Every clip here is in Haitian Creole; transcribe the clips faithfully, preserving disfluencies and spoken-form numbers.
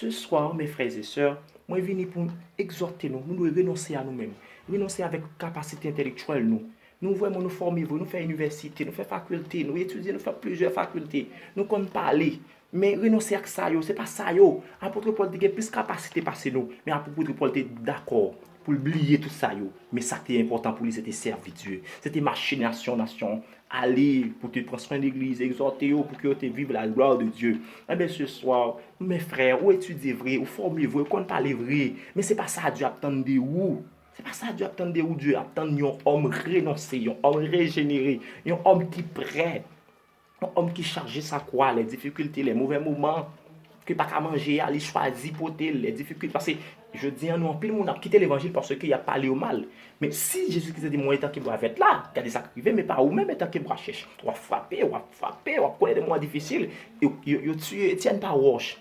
Ce soir, mes frères et sœurs, mwen vini pou m egzòte nou. Nou dwe renonse a nou menm. Renonse avèk kapasite entèlektyèl nou. Nou vrèman nou fòme vre, nou fè inivèsite, nou fè fakilte, nou etidye, nou fè plizyè fakilte. Nou konn pale. Men renonse ak sa yo, se pa sa yo. Apot Pòl te gen plis kapasite pase nou. Men Apot Pòl te dakò pou l bliye tout sa yo. Men sa k te enpòtan pou li, se te sèvi Dye. Se te mache nasyon, nasyon, ale pou te pran swen legliz, egzòte yo pou ke yo te viv la gloire de Dieu. Enben, ce soir, mes frères, ou etidye vre, ou fòme vre, ou konn pale vre, men se pa sa Dye ap tann de ou. Se pa sa Dye ap tann de ou. Dye ap tann yon òm renonse, yon òm rejenere, yon òm ki prè, yon òm ki chaje sa kwa, lè difikilte, lè movè moman, ke pa ka manje a, li chwazi pote l, lè difikilte. Paske jodi a, nou anpil moun ap kite levanjil paske y ap pale yo mal. Men si Jezi Kris te di, "Mwen etanke bwa vèt la," gade sa k rive, men pa ou menm etanke bwa chèch. W ap frape, w ap frape, w ap konnen de moman difisil. Yo, yo, yo tiye Etyèn pa wòch.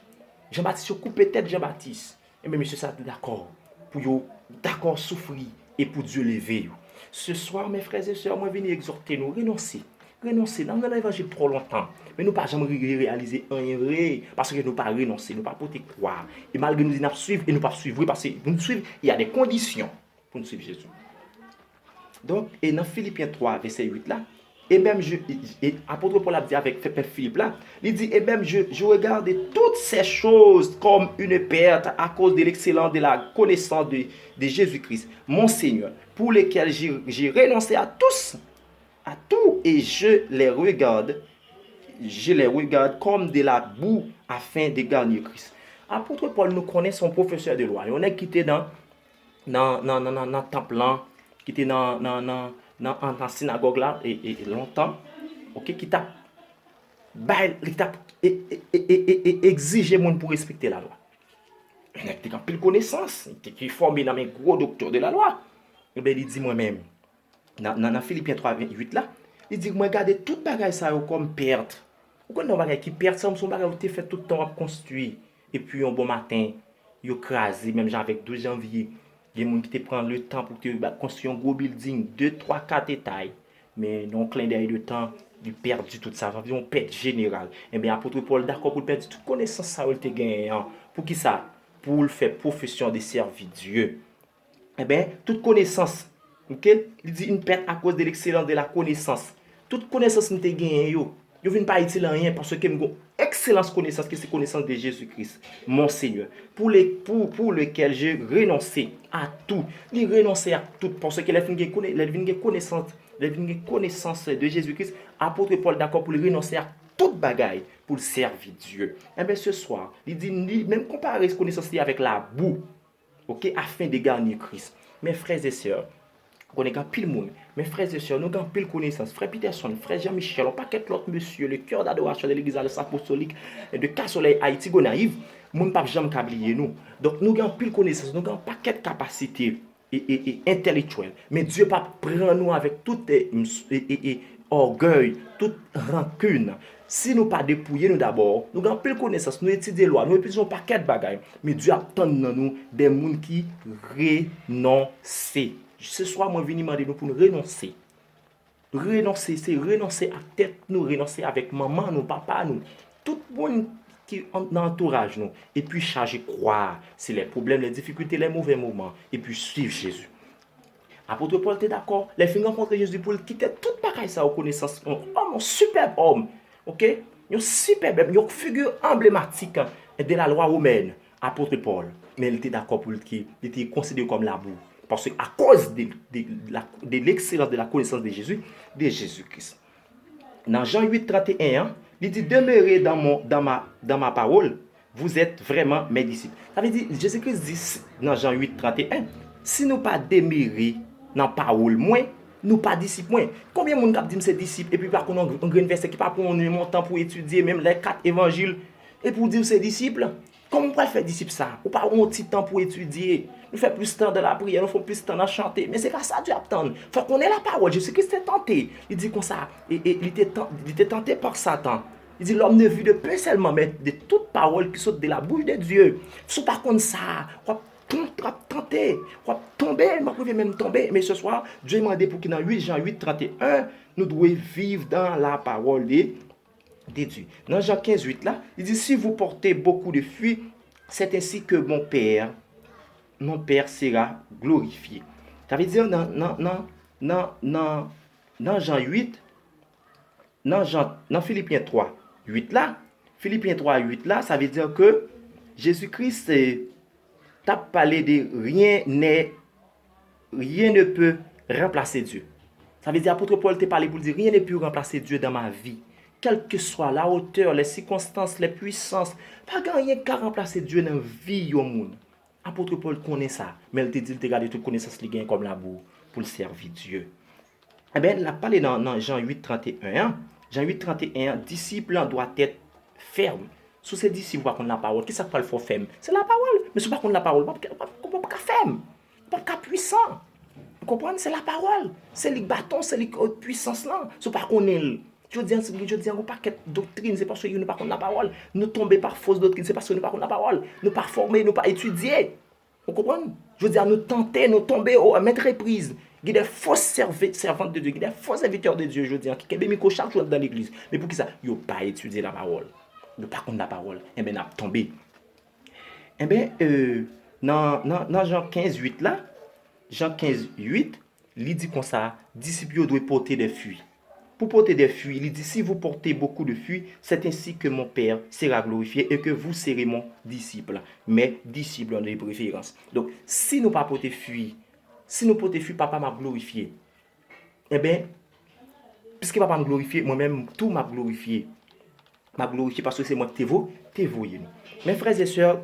Jan Batis, yo koupe tèt Jan Batis. Enben, mesye sa te dakò pou yo dakò soufri e pou Dye leve yo. Ce soir, mes frères et sœurs, mwen vini egzòte nou, renonse. Renonse. Nan, nan levanjil twò lontan. Men nou pa janm re-, re-, reyalize anyen vre, paske nou pa renonse, nou pa pote kwa. E malgre nou di n ap swiv, e nou p ap swiv vre, paske pou nou swiv, il y a des conditions pou nou swiv Jezi. Donk, e nan Filipyen twa, vèsè uit la, e menm je, e, e, apot Pòl ap di avèk pèp Filip la, li di, et même je, je regarde toutes ces choses comme une perte à cause de l'excellence de la connaissance de, de Jésus-Christ, mon Seigneur, pour lequel j'ai, j'ai renoncé à tous, à tout, et je les regarde, je les regarde comme de la boue afin de gagner Christ. Apot Pòl, nou konnen, se yon pwofesè de lwa, yon nèg ki te nan, nan, nan, nan, nan, nan tanp lan, ki te nan, nan, nan, nan, an, nan sinagòg la, e, e, e lontan, oke, ki t ap bay, li t ap e, e, e, e, e, e, egzije moun pou respekte lalwa. Yon nèg te gen anpil konesans, li te, te fòme nan men gwo doktè de lalwa. Ebyen, li di, mwen menm, nan, nan, nan Filipyen twa, venntuit la, li di, mwen gade tout bagay sa yo kòm pèt. Ou konn yon bagay ki pèt, sa se yon bagay ou te fè tout tan w ap konstwi. Epi yon bon maten, yo kraze, menm jan avèk douz janvye. Gen moun ki te pran letan pou te ba-, konstwi yon gwo bilding, de, twa, kat etay. Men, nan yon klendèy de tan, li pèdi tout sa. Sa vle di yon pèt jeneral. Ebyen, apot Pòl dakò pou l pèdi tout konesans sa yo l te genyen an. Poukisa? Pou l fè pwofesyon de sèvi Dye. Enben, tout konesans, oke? Li di, une perte à cause de l'excellence de la connaissance. Tout konesans m te genyen yo, yo vin pa itil anyen paske m gon ekselans konesans ki se konesans de Jezi Kris, mon Seigneur, pour le, pour, pour lequel j'ai renoncé à tout. Li renonse ak tout, paske lè vin gen kone-, lè vin gen konesans, lè vin gen konesans de Jezi Kris, apot Pòl dakò pou l renonse ak tout bagay pou l sèvi Dye. Enben, ce soir, li di, li menm konpare konesans li avèk labou. Oke, afin de gagner Christ. Mes frères et sœurs, konnen gen anpil moun. Mes frères et sœurs, nou gen anpil konesans. Frè Peterson, frè Jean Michel, yon pakèt lòt mesye, le cœur d'adoration de l'église Alliance Apostolique de Casoley, Ayiti, Gonayiv, moun p ap janm ka bliye nou. Donk, nou gen anpil konesans, nou gen yon pakèt kapasite e, e, e entèlektyèl. Men Dye p ap pran nou avèk tout, e, ms-, e, e, e, ògèy, tout rankin. Si nou pa depouye nou dabò, nou gen anpil konesans, nou etidye lwa, nou etidye yon pakèt bagay, men Dye ap tann nan nou de moun ki renonse. Se swa mwen vini mande nou pou nou renonse. Renonse, se renonse ak tèt nou, renonse avèk manman nou, papa nou, tout moun ki an-, nan antouraj nou, epi chaje kwa a, se lè pwoblèm, lè difikilte, lè movè moman, epi swiv Jezi. Apot Pòl te dakò, lè l fin rankontre Jezi pou l kite tout bagay sa yo, konesans, yon òm, yon sipèb òm, oke? Yon sipèb, yon figi anblematik de la lwa womèn, apot Pòl. Men li te dakò pou l ki, li te konsidere kòm labou. Paske akoz de, de, la, de l'excellence de la connaissance de Jésus, de Jésus-Christ. Nan Jan uit, trannteyen an, li di, demeurez dans mon, dans ma, dans ma parole, vous êtes vraiment mes disciples. Sa vle di, Jezi Kris di s-, nan Jan uit, trannteyen, si nou pa demere nan pawòl mwen, nou pa disip mwen. Konbyen moun k ap di m se disip epi pa konn yon, yon grenn vèsè, ki pa pran yon montan pou etidye menm lè kat evanjil, epi w di w se disip? Kòman w pral fè disip sa? Ou pa yon ti tan pou etidye. Nou fè plis tan dan lapriyè, nou fè plis tan nan chante. Men se pa sa Dye ap tann. Fòk konnen lapawòl. Jezi Kris te tante. Li di konsa, e, e, li te tan-, li te tante pa Satan. Li di, l'homme ne vit de pain seulement, mais de toute parole qui sort de la bouche de Dieu. Si w pa konn sa, w ap tan-, w ap tante, w ap tonbe, m ap rive menm tonbe. Men se swa, Dye mande pou ki nan uit Jan uit, trannteyen, nou dwe viv dans la parole de de Dieu. Nan Jan kenz uit la, li di, si vous portez beaucoup de fruits, c'est ainsi que mon Père, mon Père sera glorifié. Sa vle di nan, nan, nan, nan, nan, nan Jan uit, nan Jan, nan Filipyen twa, uit la, Filipyen twa, uit la, sa vle di ke Jezi Kris eh, t ap pale de rien n'est, rien ne peut remplacer Dieu. Sa vle di apot Pòl te pale pou l di, rien ne peut remplacer Dieu dans ma vie. Quelle que soit la hauteur, les circonstances, les puissances, pa gen anyen ki ka ranplase Dye nan vi yon moun. Apot Pòl konnen sa, men l te di l te gade tout konesans li genyen kòm labou pou l sèvi Dye. Ebyen, l ap pale nan, nan Jan uit, trannteyen an. Jan uit, trannteyen an, disip lan doit être ferme. Si w se disip, ou pa konn lapawòl, kisa k pral fè w fèm? Se lapawòl. Men si w pa konn lapawòl, ou p ap, ou p ap, ou p ap ka fèm. Ou p ap ka pwisan. Ou konprann? Se lapawòl. Se li k baton, se li k, euh, pwisans lan. Si w pa konnen l. Jodi an, jodi an, yon pakèt doktrin, se paske nou pa konn lapawòl. Nou tonbe pa fos doktrin, se paske nou pa konn lapawòl. Nou pa fòme, nou pa etidye. Ou konprann? Jodi a, nou tante, nou tonbe o mèt repriz. Gen de fo sèvant de Dye, gen de fo sèvitè de Dye jodi a ki kenbe mikwo chak jou anndan legliz. Men poukisa? Yo pa etidye lapawòl. Yo pa konn lapawòl. Enben, n ap tonbe. Enben, euh, nan, nan, nan Jan kenz uit la, Jan kenz uit, li di konsa, disip yo dwe pote de fwi. Pou pote de fwi, li di, si vous portez beaucoup de fruits, c'est ainsi que mon Père sera glorifié et que vous serez mon disciple. Mes disciples de préférence. Donk, si nou pa pote fwi, si nou pote fwi, papa m ap glorifye. Enben, piske papa m glorifye, mwen menm tou m ap glorifye. M ap glorifye paske se mwen ki te vo, te voye nou. Mes frères et sœurs,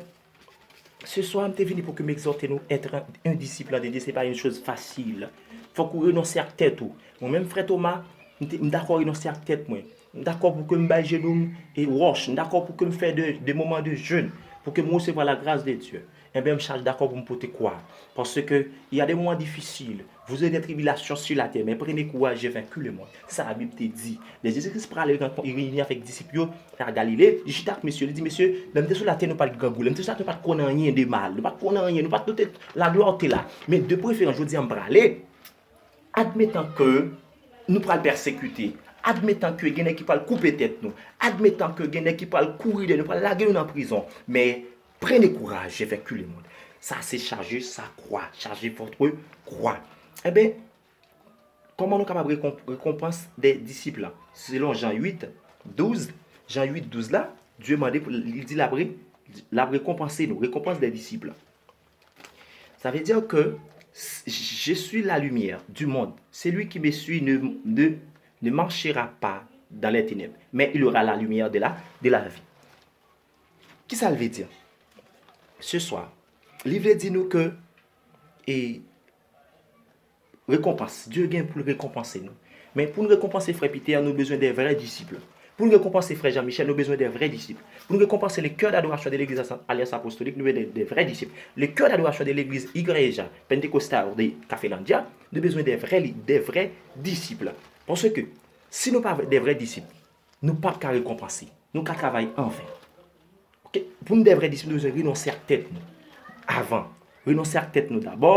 ce soir, m te vini pou ke m egzòte nou être un, un disciple de Dieu, se pa une chose facile. Fòk ou renonse ak tèt ou. Mwen menm, frè Thomas, m te, m dakò renonse ak tèt mwen. M dakò pou ke m bay jenou m e wòch. M dakò pou ke m fè de, de moman de jèn, pou ke m resevwa la grâce de Dieu. Enben, m chak dakò pou m pote kwa. Paske, il y a des moments difficiles. Vous aurez des tribulations sur la terre, mais prenez courage, j'ai vaincu le monde. Se sa Labib te di. Lè Jezi Kris prale, li reyini avèk disip yo a Galile, li chita ak mesye, li di, mesye, lè m te sou latè, nou pa t grangou, lè m te sou latè, nou pa t konn anyen de mal, nou pa t konn anyen, nou pa t, nou te, laglwa te la. Men de preferans, jodi a m prale, admetan ke nou pral pèsekite, admetan ke gen nèg ki pral koupe tèt nou, admetan ke gen nèg ki pral kouri dèyè nou, pral lage nou nan prizon, men prenez courage, j'ai vaincu le monde. Sa se chaje sa kwa, chargez votre croix. Enben, kòman nou kapab rekonpans de disip la? Selon Jan uit, douz, Jan uit, douz la, Dye mande, li di l ap rekonpanse nou, rekonpans de disip la. Sa vle di ke je suis la lumière du monde. Celui qui me suit ne, ne, ne marchera pas dans les ténèbres, mais il aura la lumière de la, de la vie. Kisa l vle di? Ce soir, li vle di nou ke e rekonpans, Dye gen pou l rekonpanse nou. Men pou n rekonpanse frè Peter, nou bezwen de vrè disip. Pou n rekonpanse frè Jean Michel, nou bezwen de vrè disip. Pou n rekonpanse le cœur d'adoration de l'église Alliance Apostolique, nou bezwen de, de vrè disip. Le cœur d'adoration de l'église Igreja Pentecostal de Cafelândia, nou bezwen de vrè, de vrè disip. Paske si nou pa de vrè disip, nou p ap ka rekonpanse. Nou ka travay anven. Ok? Pou nou de vrè disip, nou bezwen renonse ak tèt nou avan. Renonse ak tèt nou dabò.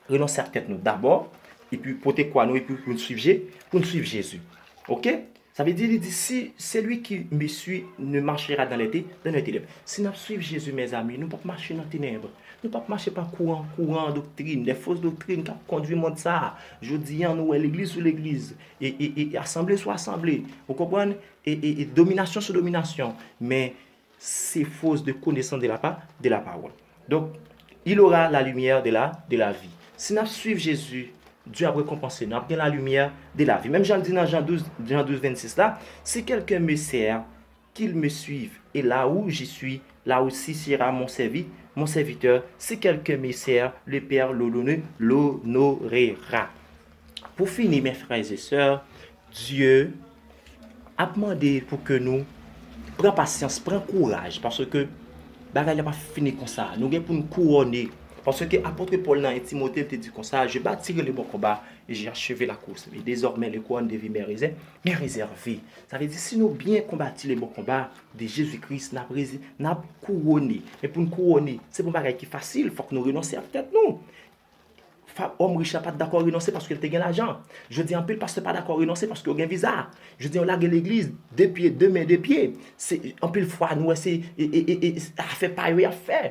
Renonse ak tèt nou dabò. Epi pote kwa nou, epi pou n swiv Je, pou n swiv Jezi. Ok? Sa vle di, li di, si celui qui me suit ne marchera dans les té-, dans les ténèbres. Si n ap swiv Jezi, mezanmi, nou p ap mache nan tenèb. Nou p ap mache pa kouran, kouran doktrin, de fos doktrin k ap kondwi mond sa a. Jodi a, nou wè legliz sou legliz, e, e, e, e asanble sou asanble. Ou konprann? E, e, e dominasyon sou dominasyon. Men, se fos de konesans de la pa, de la pawòl. Donk, il aura la lumière de la, de la vie. Si n ap swiv Jezi, Dye ap rekonpanse nou, ap gen la lumière de la vie. Menm jan l di nan Jan douz, Jan douz, vennsis la, si quelqu'un me sert, qu'il me suive, et là où je suis, là aussi sera mon servi, mon serviteur. Si quelqu'un me sert, le Père l'honore-, l'honorera. Pou fini, mes frères et sœurs, Dye ap mande pou ke nou pran pasyans, pran kouraj, paske bagay la pa fini konsa. Nou gen pou n kouwone. Paske apot Pòl nan en Timote, li te di konsa, je bâtirai le bon combat, et j'ai achevé la course. Et désormais, le couronne de vie m'est réservé, m'est réservé. Sa vle di, si nou byen konbati le bon combat de Jezi Kris, n ap rezi-, n ap kouwone. Men pou n kouwone, se pa yon bagay ki fasil, fòk nou renonse ak tèt nou. Òm rich la pa t dakò renonse paske l te gen lajan. Jodi a, anpil pastè pa dakò renonse paske yo gen viza. Jodi a, yo lage legliz, de pye, de men, de pye. Se, anpil fwa, nou wè se, e, e, e, e, afè pa yo y ap fè.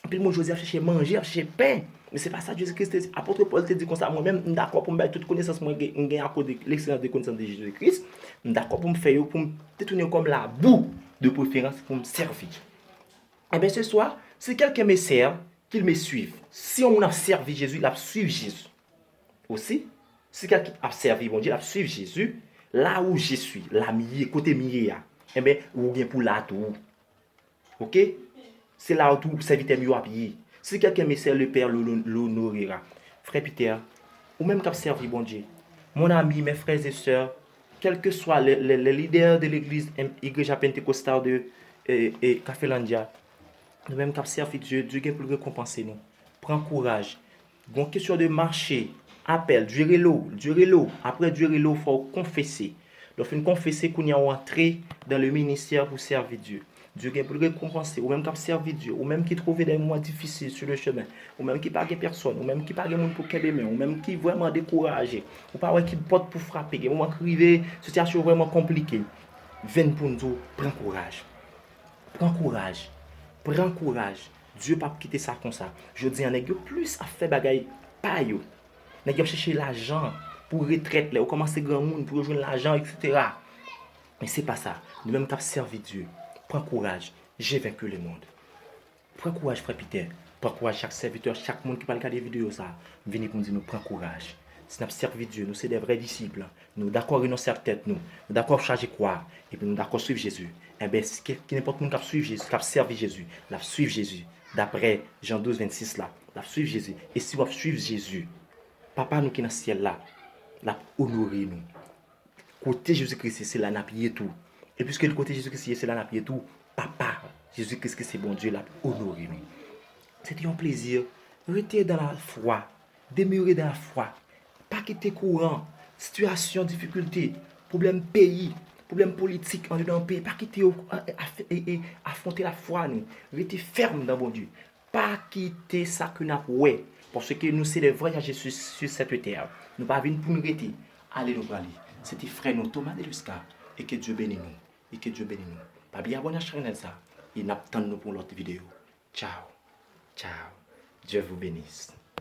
Anpil moun jodi a ap chèche manje, ap chèche pen. Men se pa sa Jezi Kris te di. Apot Pòl te di konsa, mwen menm, m dakò pou m bay tout konesans mwen gen, m gen akoz de lekselans de konesans de Jezi Kris. M dakò pou m fè yo, pou m detounen yo kòm labou, de preferans pou m sèvi. Ebyen, se swa, si quelqu'un me sert, qu'il me suive. Si yon moun ap sèvi Jezi, l ap swiv Jezi. Osi, si kèlken ap sèvi Bondye, l ap swiv Jezi, là où je suis, la m ye, kote m ye a, enben, ou gen pou la tou. Oke? Se la tou sèvitè m yo ap ye. Si quelqu'un me sert, le Père l'hono- l'honorera. Frè Peter, ou menm k ap sèvi Bondye, mon ami, mes frères et sœurs, quel que soit le, le, le leader de l'église, em, Igreja Pentecostal de e, e, Cafelândia, nou menm k ap sèvi Dye, Dye gen pou l rekonpanse nou. Pran kouraj. Gon kesyon de mache, apèl, Dye rele w, Dye rele w. Apre Dye rele w, fò w konfese. Lè w fin konfese, kounye a w antre dans le ministère pou sèvi Dye. Dye gen pou l rekonpanse ou menm k ap sèvi Dye, ou menm ki twouve dè moman difisil sou le chemen, ou menm ki pa gen pèsòn, ou menm ki pa gen moun pou kenbe men, ou menm ki vrèman dekouraje, ou pa wè ki pòt pou frape, gen moman ki rive, sitiyasyon vrèman konplike. Vin pou n di w, pran kouraj. Pran kouraj. Pran kouraj. Dye p ap kite sa konsa. Jodi a, nèg yo plis ap fè bagay pa yo. Nèg yo ap chèche lajan pou retrèt, lè yo kòmanse granmoun, pou yo jwenn lajan, etsetera. Men se pa sa. Nou menm k ap sèvi Dye, pran kouraj. J'ai vaincu le monde. Pran kouraj, frè Peter. Pran kouraj, chak sèvitè, chak moun ki pral gade videyo sa a. M vini pou m di nou, pran kouraj. Si n ap sèvi Dye, nou se de vrè disip. Nou dakò renonse ak tèt nou. Nou dakò chaje kwa. Epi nou dakò swiv Jezi. Enben, si ke, ki nenpòt moun k ap swiv Jezi, k ap sèvi Jezi, l ap swiv Jezi. Daprè Jan douz, vennsis la, l ap swiv Jezi. E si w ap swiv Jezi, Papa nou ki nan syèl la, l ap onore nou. Kote Jezi Kris ye, se la n ap ye tou. E piske kote Jezi Kris ye, se la n ap ye tou, Papa, Jezi Kris ki se Bondye, l ap onore nou. Se te yon plezi. Rete dans la foi. Demeurer dans la foi. Pa kite kouran, sitiyasyon, difikilte, pwoblèm peyi, pwoblèm politik andedan peyi, pa kite yo, a, a, e, e, afwonte lafwa nou. Rete fèm nan Bondye. Pa kite sa ke n ap wè, paske nou se de vwayaje sou, sou sèt tè. Nou pa vin pou n rete. Ale nou prale. Se te frè nou Thomas Delusca, e ke Dye beni nou. E ke Dye beni nou. Pa bliye abòne ak chanèl sa, e n ap tann nou pou yon lòt videyo. Ciao. Ciao. Dieu vous bénisse.